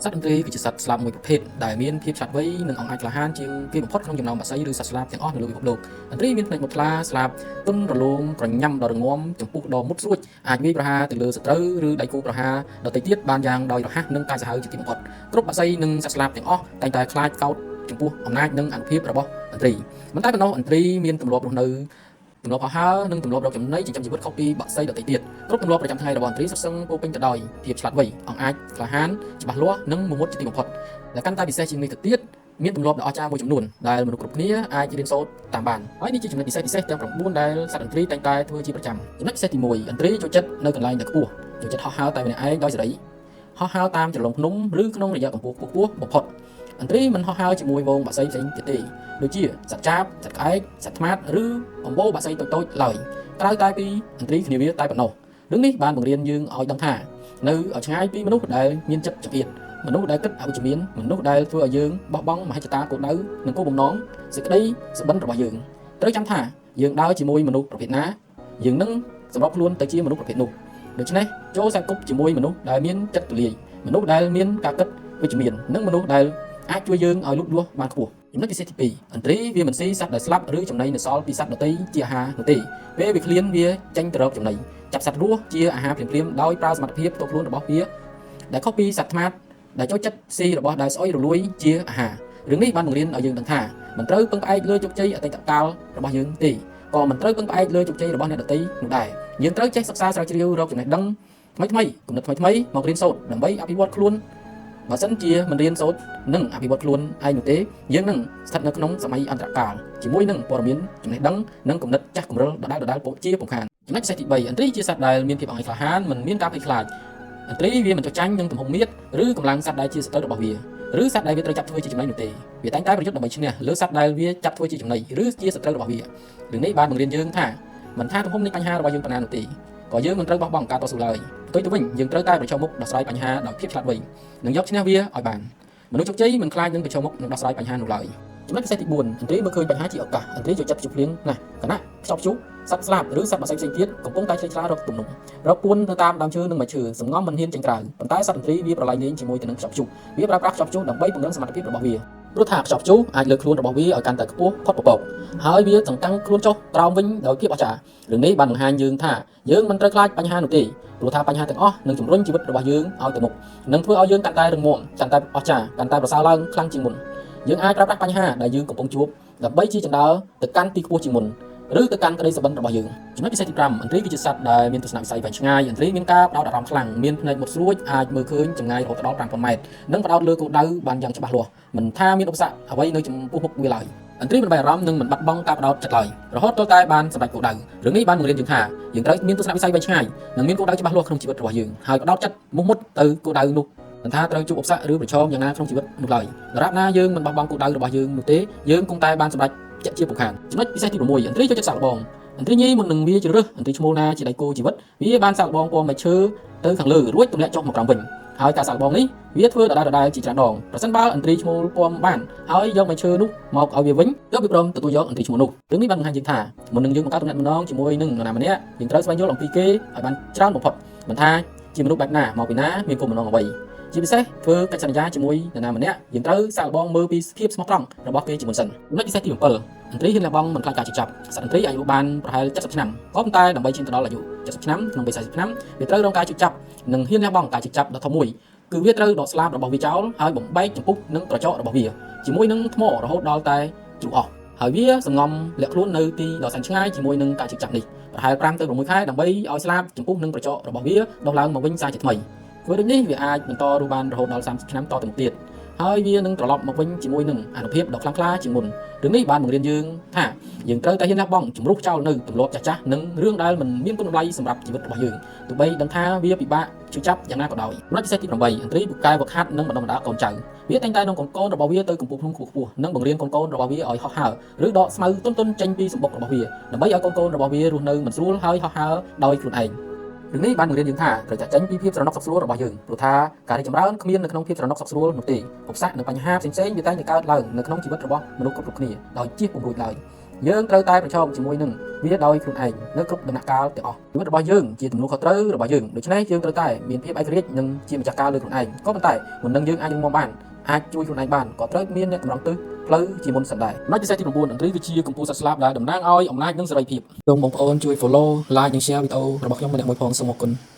សត្វឥន្ទ្រីគឺជាសត្វស្លាបមួយប្រភេទដែលមានភាពឆ្លាតវៃនិងអង់អាចក្លាហានជាងគេបំផុតក្នុងចំណោមបក្សីឬសត្វស្លាបទាំងអស់នៅលើពិភពលោកឥន្ទ្រីមានភ្នែកមុតថ្លាស្លាបទន់រលោងក្រញាំដ៏រឹងមាំចំពុះដ៏មុតស្រួចអាចវាយប្រហារទៅលើសត្រូវឬដៃគូប្រហារដទៃទៀតបានយ៉ាងដោយរហ័សនិងកាចសាហាវជាទីបំផុតគ្រប់បក្សីនិងសត្វស្លាបទាំងអស់តែងតែខ្លាចកោតចំពោះអំណាចនិងអានុភាពរបស់ឥន្ទ្រីមិនតែប៉ុណ្ណោះឥន្ទ្រីមានទម្លាប់រស់នៅទម្លាប់ហោះហើរនិងទម្លាប់រកចំណីចិញ្ចឹមជីវិតខុសពីបក្សីដទៃទៀតគ្រប់ទម្លាប់ប្រចាំថ្ងៃរបស់ឥន្ទ្រីសុទ្ធសឹងពោរពេញទៅដោយភាពឆ្លាតវៃអង់អាចក្លាហានច្បាស់លាស់និងមមុតជាទីបំផុតដែលកាន់តែពិសេសជាងនេះទៅទៀតមានទម្លាប់ដ៏អស្ចារ្យមួយចំនួនដែលមនុស្សគ្រប់គ្នាអាចរៀនសូត្រតាមបានហើយនេះជាចំណុចពិសេសពិសេសទាំង9ដែលសត្វឥន្ទ្រីតែងតែធ្វើជាប្រចាំចំណុចពិសេសទី1ឥន្ទ្រីចូលចិត្តនៅកន្លែងដែលខ្ពស់ចូលចិត្តហោះហើរតែម្នាក់ឯងដោយសេរីហោះហើរតាមជ្រលងភ្នំឬក្នុងរយៈកម្ពស់ខ្ពស់បំផុតឥន្ទ្រីមិនហោះហើរជាមួយហ្វូងបក្សីផ្សេងទៀតទេដូចជាសត្វចាបសត្វក្អែកសត្វត្មាតឬអម្បូរបក្សីតូចៗឡើយក្រៅតែពីឥន្ទ្រីគ្នាវាតែប៉ុណ្ណោះរឿងនេះបានបង្រៀនយើងឲ្យដឹងថានៅឲ្យឆ្ងាយពីមនុស្សដែលមានចិត្តចង្អៀតមនុស្សដែលគិតអវិជ្ជមានមនុស្សដែលធ្វើឲ្យយើងបោះបង់មហិច្ឆតាគោលដៅនិងគោលបំណងសេចក្តីសុបិនរបស់យើងត្រូវចាំថាយើងដើរជាមួយមនុស្សប្រភេទណាយើងនឹងសម្របខ្លួនទៅជាមនុស្សប្រភេទនោះដូច្នេះចូលសែបគប់ជាមួយមនុស្សដែលមានចិត្តទូលាយមនុស្សដែលមានការគិតវិជ្ជមាននិងមនុស្សដែលអាចជួយយើងឲ្យលូតលាស់បានខ្ពស់ចំណុចពិសេសទី2ឥន្ទ្រីវាមិនស៊ីសត្វដែលស្លាប់ឬចំណីនៅសល់ពីសត្វដទៃជាអាហារនោះទេពេលវាឃ្លានវាចេញទៅរកចំណីចាប់សត្វរស់ជាអាហារភ្លាមៗដោយប្រើសមត្ថភាពផ្ទាល់ខ្លួនរបស់វាដែលខុសពីសត្វត្មាតដែលចូលចិត្តស៊ីរបស់ដែលស្អុយរលួយជាអាហាររឿងនេះបានបង្រៀនឲ្យយើងដឹងថាមិនត្រូវពឹងផ្អែកលើជោគជ័យអតីតកាលរបស់យើងទេក៏មិនត្រូវពឹងផ្អែកលើជោគជ័យរបស់អ្នកដទៃនោះដែរយើងត្រូវចេះសិក្សាស្រាវជ្រាវរកចំណេះដឹងថ្មីៗគំនិតថ្មីៗមករៀនសូត្រដើម្បីអភិវឌ្ឍខ្លួនបើសិនជាមិនរៀនសូត្រនិងអភិវឌ្ឍខ្លួនឯងនោះទេយើងនឹងស្ថិតនៅក្នុងសម័យអន្តរកាលជាមួយនឹងព័ត៌មានចំណេះដឹងនិងគំនិតចាស់គំរិលដដែលៗពោជាពំខានចំណុចពិសេសទី3ឥន្ទ្រីជាសត្វដែលមានភាពអង្អែលក្លាហានមិនមានការភ័យខ្លាចឥន្ទ្រីវាមិនចុះចាញ់នឹងទំហំមៀតឬកម្លាំងសត្វដែលជាសត្រូវរបស់វាឬសត្វដែលវាត្រូវចាប់ធ្វើជាចំណីនោះទេវាតែងតែប្រយុទ្ធដើម្បីឈ្នះលើសត្វដែលវាចាប់ធ្វើជាចំណីឬជាសត្រូវរបស់វារឿងនេះបានបង្រៀនយើងថាមិនថាទំហំនៃបញ្ហារបស់យើងប៉ុណ្ណានោះទេក៏យើងមិនត្រូវបោះបង់ការតស៊ូឡើយផ្ទុយទៅវិញយើងត្រូវតែប្រឈមមុខដោះស្រាយបញ្ហាដោយភាពឆ្លាតវៃនិងយកឈ្នះវាឲ្យបានមនុស្សជោគជ័យមិនខ្លាចនឹងប្រឈមមុខនឹងដោះស្រាយបញ្ហានោះឡើយចំណុចពិសេសទី4ឥន្ទ្រីមើលឃើញបញ្ហាជាឱកាសឥន្ទ្រីចូលចិត្តព្យុះភ្លៀងណាស់ខណៈខ្យល់ព្យុះសត្វស្លាបឬសត្វបក្សីផ្សេងទៀតកំពុងតែឆ្លេឆ្លារកទំនំរកពួនទៅតាមដើមឈើនិងមែកឈើសំងំមិនហ៊ានចេញក្រៅប៉ុន្តែសត្វឥន្ទ្រីវាប្រឡែងលេងជាមួយទៅនឹងខ្យល់ព្យុះវាប្រើប្រាស់ខ្យល់ព្យុះដើម្បីពង្រឹងសមត្ថភាពរបស់វាព្រោះថាខ្យល់ព្យុះអាចលើកខ្លួនរបស់វាឲ្យកាន់តែខ្ពស់ផុតពពកហើយវាសង្កាំងខ្លួនចុះក្រោមវិញដោយភាពអស្ចារ្យរឿងនេះបានបង្ហាញយើងថាយើងមិនត្រូវខ្លាចបញ្ហានោះទេព្រោះថាបញ្ហាទាំងអស់នឹងជំរុញជីវិតរបស់យើងឲ្យទៅមុខនិងធ្វើឲ្យយើងកាន់តែរឹងមាំកាន់តែអស្ចារ្យកាន់តែប្រសើរឡើងខ្លាំងជាងមុនយើងអាចប្រើប្រាស់បញ្ហាដែលយើងកំពុងជួបដើម្បីជាជណ្ដើរទៅកាន់ទីខ្ពស់ជាងមុនឬទៅកាន់ក្តីសុបិនរបស់យើងចំណុចពិសេសទី5ឥន្ទ្រីគឺជាសត្វដែលមានទស្សនវិស័យវែងឆ្ងាយឥន្ទ្រីមានការផ្ដោតអារម្មណ៍ខ្លាំងមានភ្នែកមុតស្រួចអាចមើលឃើញចម្ងាយរហូតដល់5000ម៉ែត្រនិងផ្ដោតលើគោលដៅបានយ៉ាងច្បាស់លាស់មិនថាមានឧបសគ្គអ្វីនៅចំពោះមុខវាឡើយឥន្ទ្រីមិនបែរអារម្មណ៍និងមិនបាត់បង់ការផ្ដោតចិត្តឡើយរហូតទាល់តែបានសម្រេចគោលដៅរឿងនេះបានបង្រៀនយើងថាយើងត្រូវមានទស្សនវិស័យវែងឆ្ងាយនិងមានគោលដៅច្បាស់លាស់ក្នុងជីវិតរបស់យើងហើយផ្ដោតចិត្តមុះមុតទៅគោលដៅនោះមិនថាត្រូវជួបឧបសគ្គឬប្រឈមយ៉ាងណាក្នុងជីវិតនោះឡើយដរាបណាយើងមិនបោះបង់គោលដៅរបស់យើងនោះទេយើងគង់តែបានសម្រេចជាក់ជាពុំខានចំណុចពិសេសទី6ឥន្ទ្រីចូលចិត្តសាកល្បងឥន្ទ្រីញីមុននឹងវាជ្រើសរើសឥន្ទ្រីឈ្មោលណាជាដៃគូជីវិតវាបានសាកល្បងពណ៌មែកឈើទៅខាងលើរួចទម្លាក់ចុះមកក្រោមវិញហើយការសាកល្បងនេះវាធ្វើដដែលៗជាច្រើនដងប្រសិនបើឥន្ទ្រីឈ្មោលពំបានហើយយកមែកឈើនោះមកឲ្យវាវិញទើបវាព្រមទទួលយកឥន្ទ្រីឈ្មោលនោះរឿងនេះបានបង្ហាញយើងថាមុននឹងយើងបង្កើតទំនាក់ទំនងជាមួយនឹងនរណាម្នាក់យើងត្រូវស្វែងយល់អំពីគេឲ្យបានច្រើនបំផុតមិនថាជាមនុស្សបែបណាមកពីណាមានគោលបំណងអ្វីជាពិសេសធ្វើកិច្ចសន្យាជាមួយនរណាម្នាក់យើងត្រូវសាកល្បងមើលពីភាពស្មោះត្រង់របស់គេជាមុនសិនចំណុចពិសេសទី7ឥន្ទ្រីហ៊ានលះបង់មិនខ្លាចការឈឺចាប់សត្វឥន្ទ្រីអាយុបានប្រហែល70ឆ្នាំក៏ប៉ុន្តែដើម្បីឈានទៅដល់អាយុ70ឆ្នាំក្នុងវ័យ40ឆ្នាំវាត្រូវរងការឈឺចាប់និងហ៊ានលះបង់ការឈឺចាប់ដ៏ធំមួយគឺវាត្រូវដកស្លាបរបស់វាចោលហើយបំបែកចំពុះនិងក្រចករបស់វាជាមួយនឹងថ្មរហូតដល់តែជ្រុះអស់ហើយវាសង្ងំលាក់ខ្លួននៅទីដ៏សែនឆ្ងាយជាមួយនឹងការឈឺចាប់នេះប្រហែល5ទៅ6ខែដើម្បីឲ្យស្លាបចំពុះនិងក្រចករបស់វាដុះឡើងមកវិញសាជាថ្មីធ្វើដូចនេះវាអាចបន្តរស់បានរហូតដល់30ឆ្នាំតទៅមុខទៀតហើយវានឹងត្រឡប់មកវិញជាមួយនឹងអានុភាពដ៏ខ្លាំងក្លាជាងមុនរឿងនេះបានបង្រៀនយើងថាយើងត្រូវតែហ៊ានលះបង់ជំរុះចោលនៅទម្លាប់ចាស់ៗនិងរឿងដែលមិនមានគុណតម្លៃសម្រាប់ជីវិតរបស់យើងទោះបីដឹងថាវាពិបាកឈឺចាប់យ៉ាងណាក៏ដោយចំណុចពិសេសទី8ឥន្ទ្រីពូកែវឹកហាត់និងបណ្ដុះបណ្ដាលកូនចៅវាតែងតែនាំកូនកូនរបស់វាទៅកំពូលភ្នំខ្ពស់ៗនិងបង្រៀនកូនកូនរបស់វាឲ្យហោះហើរឬដកស្មៅទន់ៗចេញពីសម្បុករបស់វាដើម្បីឲ្យកូនកូនរបស់វារស់នៅមិនស្រួលហើយហោះហើរដោយខ្លួនឯងរឿងនេះបានបង្រៀនយើងថាត្រូវចាក់ចេញពីភាពស្រណុកសុខស្រួលរបស់យើងព្រោះថាការរីកចម្រើនគ្មាននៅក្នុងភាពស្រណុកសុខស្រួលនោះទេឧបសគ្គនិងបញ្ហាផ្សេងៗវាតែងតែកើតឡើងនៅក្នុងជីវិតរបស់មនុស្សគ្រប់ៗគ្នាដោយជៀសពុំរួចឡើយ យើងត្រូវតែប្រឈមជាមួយនឹងវាដោយខ្លួនឯងនៅគ្រប់ដំណាក់កាលទាំងអស់ជីវិតរបស់យើងជាទំនួលខុសត្រូវរបស់យើងដូច្នេះយើងត្រូវតែមានភាពឯករាជ្យនិងជាម្ចាស់ការលើខ្លួនឯងក៏ប៉ុន្តែមុននឹងយើងអាចរឹងមាំបានអាចជួយខ្លួនឯងបានក៏ត្រូវមានអ្នកតម្រង់ទិសផ្លូវជាមុនសិនដែរចំណុចពិសេសទី9ឥន្ទ្រីគឺជាកម្ពុជាសត្វស្លាបដែលតំណាងឲ្យអំណាចនិងសេរីភាពសូមបងប្អូនជួយ follow like និង share វីដេអូរបស់ខ្ញុំម្នាក់មួយផងសូមអរគុណ។